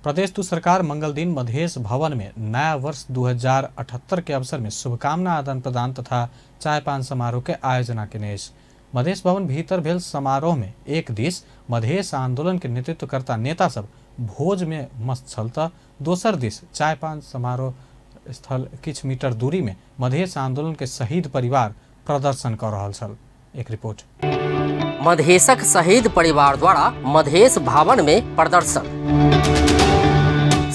प्रदेश दू सरकार मंगल दिन मधेश भवन में नया वर्ष 2078 के अवसर में शुभकामना आदान प्रदान तथा चाय पान समारोह के आयोजना केने अछि। मधेश भवन भीतर भेल समारोह में एक दिस मधेश आंदोलन के नेतृत्वकर्ता नेता सब भोज में मस्त छल त दोसर दिस चाय पान समारोह स्थल किछ मीटर दूरी में मधेश आंदोलन के शहीद परिवार प्रदर्शन कर रहल छल। एक रिपोर्ट। मधेशक शहीद परिवार द्वारा मधेश भवन में प्रदर्शन।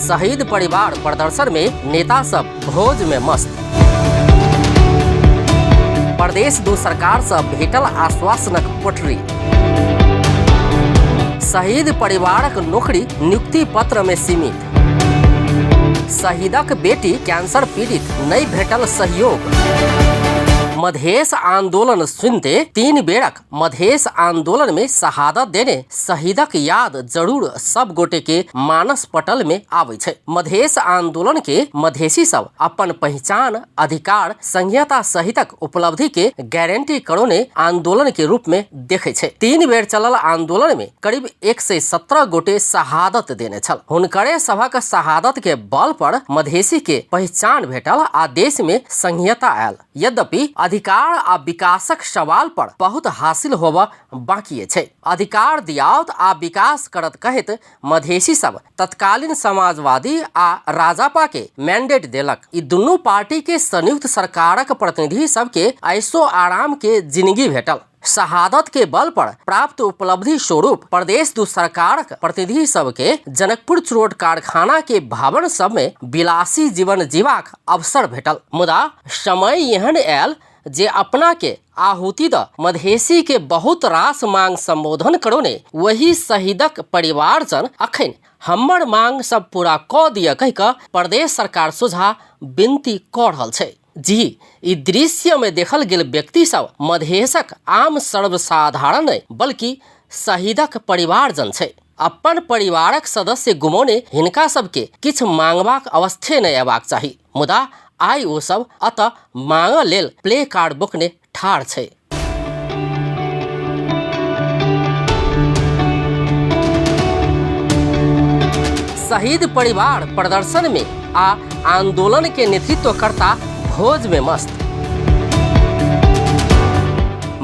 शहीद परिवार प्रदर्शन में नेता सब भोज में मस्त। प्रदेश दू सरकार से भेटल आश्वासनक पोटरी। शहीद परिवारक नौकरी नियुक्ति पत्र में सीमित। शहीदक बेटी कैंसर पीड़ित नहीं भेटल सहयोग। मधेश आंदोलन सुनते 3 बेरक मधेश आंदोलन में शहादत देने शहीदक याद जरूर सब गोटे के मानस पटल में आवे छै। मधेश आंदोलन के मधेशी सब अपन पहचान, अधिकार, संहिता सहितक उपलब्धि के गारंटी करौने आंदोलन के रूप में देखे छै। 3 बेर चलल आंदोलन में करीब 117 गोटे शहादत देने छल। हुनकरे सभक शहादत के बल पर मधेशी के पहचान भेटल आ देश में संहिता आयल। यद्यपि अधिकार आ विकासक सवाल पर बहुत हासिल होब बाकी छै। अधिकार दियाओत आ विकास करत कहैत मधेशी सब तत्कालीन समाजवादी आ राजापा के मैंडेट देलक। ई दुनू पार्टी के संयुक्त सरकारक प्रतिनिधि सबके ऐशो आराम के जिंदगी भेटल। शहादत के बल पर प्राप्त उपलब्धि स्वरूप प्रदेश दू सरकारक प्रतिनिधि सबके जनकपुर चुरोट कारखाना के भवन सब में विलासी जीवन जीवाक अवसर भेटल। मुदा समय एहन आयल जे अपना के आहुति द मधेशी के बहुत रास मांग संबोधन करौने वही शहीदक परिवारजन अखन हमर मांग सब पूरा क दिय कहि क प्रदेश सरकार सोझा विनती क रहल छै। जी, ई दृश्य में देखल गेल व्यक्ति सब मधेशक आम सर्वसाधारण नहीं बल्कि शहीदक परिवारजन छै। अपन परिवारक सदस्य गुमौने हिनका सबके किछु मांगबाक अवस्थे नहीं अयबाक चाही, मुदा आइ ओ सब अतः मांग लेल प्ले कार्ड बोकने ठाढ़ छै। शहीद परिवार प्रदर्शन में आ आंदोलन के नेतृत्वकर्ता भोज में मस्त।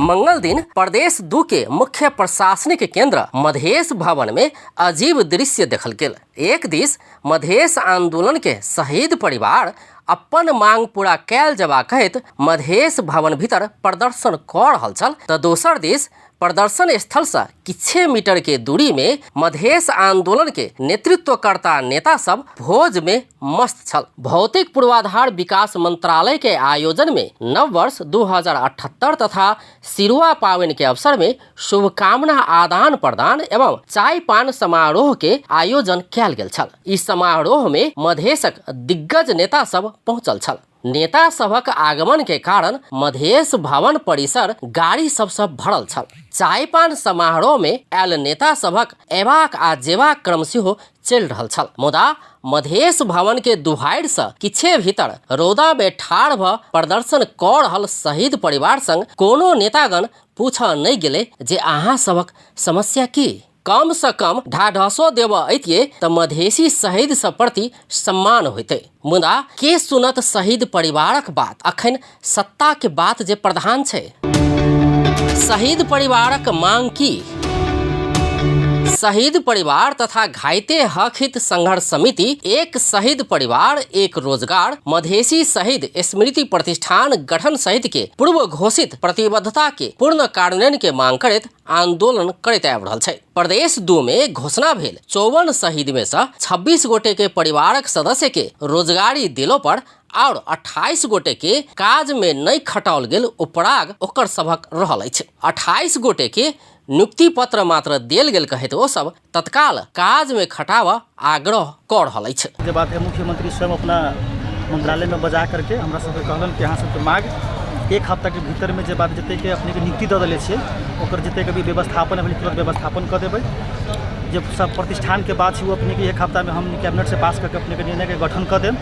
मंगल दिन प्रदेश 2 के मुख्य प्रशासनिक केंद्र मधेश भवन में अजीब दृश्य देखल गेल। एक दिस मधेश आंदोलन के शहीद परिवार अपन मांग पूरा कैल जबा कहैत मधेश भवन भीतर प्रदर्शन क रहल छल त दोसर दिस प्रदर्शन स्थल से किछे मीटर के दूरी में मधेश आंदोलन के नेतृत्वकर्ता नेता सब भोज में मस्त छल। भौतिक पूर्वाधार विकास मंत्रालय के आयोजन में नव वर्ष 2078 तथा सिरुआ पावन के अवसर में शुभकामना आदान प्रदान एवं चाय पान समारोह के आयोजन कयल गेल छल। इस समारोह में मधेशक दिग्गज नेता सब पहुंचल छल। नेता सभक आगमन के कारण मधेश भवन परिसर गाड़ी सब सब भरल छल। चाय पान समारोह में आयल नेता सभक एबाक आ जेबाक क्रम सेहो चलि रहल छल। मुदा मधेश भवन के दुहारि से किछे भीतर रौदा में ठाढ़ भ प्रदर्शन क रहल शहीद परिवार संग कोनो नेतागण पूछ नहीं गेले जे अहाँ सभक समस्या की। कम से कम ढाढसो देव अतिये त मधेशी शहीद सब प्रति सम्मान होइते। मुदा के सुनत शहीद परिवारक बात, अखन सत्ता के बात जे प्रधान छै। शहीद परिवारक मांग की? शहीद परिवार तथा घाइते हक हित संघर्ष समिति एक शहीद परिवार एक रोजगार मधेशी शहीद स्मृति प्रतिष्ठान गठन सहित के पूर्व घोषित प्रतिबद्धता के पूर्ण कार्यान्वयन के मांग करैत आंदोलन करैत आबि रहल छै। प्रदेश 2 में घोषणा भेल 54 शहीद में से 26 गोटे के परिवारक सदस्य के रोजगारी दिलो पर और 28 गोटे के काज में नहीं खटाओल गेल उपराग ओकर सभक रहल अछि। 28 गोटे के नियुक्ति पत्र मात्र देल गेल कहैत ओ सब तत्काल काज में खटाव आग्रह क रहल अछि। जे बात है मुख्यमंत्री स्वयं अपना मंत्रालय में बजा करके हमरा सबके कहलन कि अहाँ सबके मांग एक हफ्ता के भीतर में जे बात जते के अपने के नियुक्ति दऽ देले छियै ओकर जते के भी व्यवस्थापन है तुरंत व्यवस्थापन कऽ देबै। जे सब प्रतिष्ठान के बात छै ओ अपने के एक हफ्ता में हम कैबिनेट से पास करके अपने के निर्णय के गठन कऽ देब।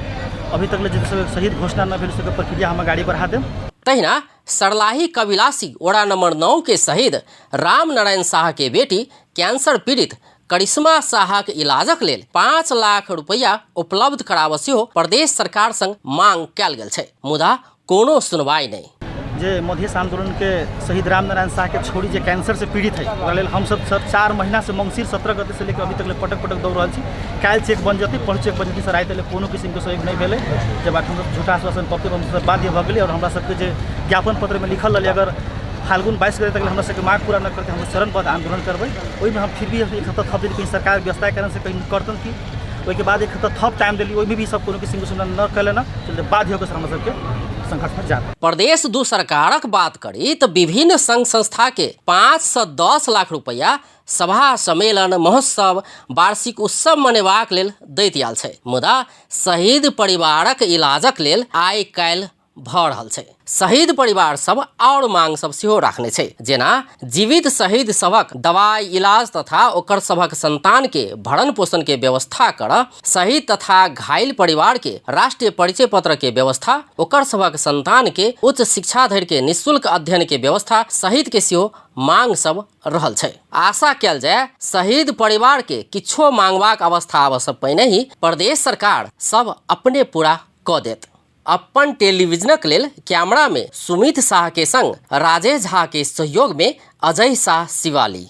अभी तक ले जे सब शहीद घोषणा न भेल सबके प्रक्रिया हम गाड़ी बढ़ा देब। तहिना सरलाही कबिलासी वड़ा नंबर 9 के शहीद राम नारायण साह के बेटी कैंसर पीड़ित करिश्मा शाहक इलाजक लेल 5 लाख रुपैआ उपलब्ध कराबऽ सेहो प्रदेश सरकार संग मांग कयल गेल छै, मुदा कोनो सुनवाई नहि। जे मधेश आंदोलनके शहीद रामनारायण शाहके छोड़ी जे कैंसरसँ पीड़ित है, ओकरा लेल हमसब सर 4 महीनासँ मङ्सिर 17 गते से लेकर अभी तक ले पटक पटक दौड़ रहल छी। काल्हि चेक बन जेतै, परसू चेक बन जेतै, सर आइ तक कोनो किसिमके सहयोग नहि भेलै। जे बात हमसब झूठा आश्वासन पबते हमसब बाध्य भऽ गेलै। आओर हमरा सबके जे ज्ञापन पत्रमे लिखल रहलै, अगर फाल्गुन 22 गते तक हमरा सबके माँग पूरा नहि करतै, हम चरणबद्ध आन्दोलन करबै। ओहिमे हम फिर भी एक हफ्ता थप देली, कहीं सरकार व्यवस्थाके कारणसँ कहीं करतन की। ओहिके बाद एक हफ्ता थप टाइम देली, ओहिमे भी सब कोनो किसिमके सुविधा न कयलन, चलते बाध्य होकर सर हमरा सबके संघर्षमे जा। प्रदेश 2 सरकारक बात करी तऽ विभिन्न संघ संस्था के 5 से 10 लाख रुपैआ सभा सम्मेलन, महोत्सव, वार्षिक उत्सव मनेबाक लेल दैत आयल छै, मुदा शहीद परिवारक इलाजक लेल आइ काल्हि भऽ रहल छै। शहीद परिवार सब आओर मांग सब सेहो राखने छै, जेना जीवित शहीद सभक दवाई इलाज तथा ओकर सभक संतान के भरण पोषण के व्यवस्था कर, शहीद तथा घायल परिवार के राष्ट्रीय परिचय पत्र के व्यवस्था, ओकर सभक संतान के उच्च शिक्षा धरि के निःशुल्क अध्ययन के व्यवस्था सहित के सेहो मांग सब रहल छै। आशा कयल जाय शहीद परिवार के किछो मांगबाक अवस्था आबऽ से पहिने ही प्रदेश सरकार सब अपने पूरा कऽ देत। अपन टेलीविजनक लेल कैमरा में सुमित शाह के संग राजेश झा के सहयोग में अजय शाह, शिवाली।